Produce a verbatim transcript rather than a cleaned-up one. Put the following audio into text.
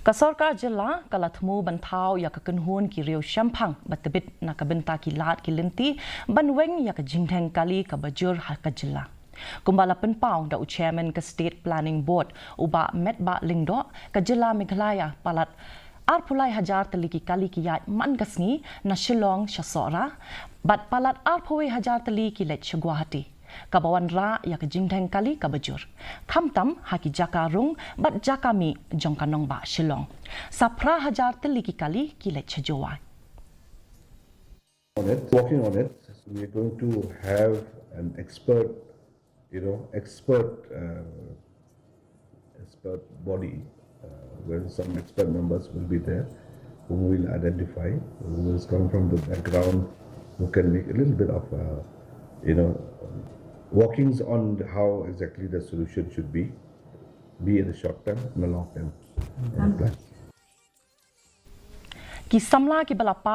Ka sorkar jylla ka la thmu ban thaw ïa ka kynhun ki riew shemphang ba tbit na ka bynta ki lad ki lynti ban weng ïa ka jingdheng kali kaba jur ha ka jylla. Kumba la pynpaw da u chairman ka State Planning Board, u Bah Metbah Lyngdoh, ka jylla Meghalaya palat arphew lai hajar tylli ki kali ki ïaid man ka sngi na Shillong sha Sohra, bad palat arphew wei hajar tylli ki leit sha Guwahati, kaba wanrah ïa ka jingdheng kali kaba jur, khamtam ha ki jaka rung bad jaka mih jong ka nongbah Shillong. Sa phra hajar tylli ki kali ki leit sha Jowai. On it, working on it. So we're going to have an expert, you know, expert, uh, expert body, uh, where some expert members will be there, whom we'll identify, who has come from the background, who can make a little bit of, uh, you know, workings on how exactly the solution should be, be in the short term and the long term uh, plan. Ki samla kiba la pass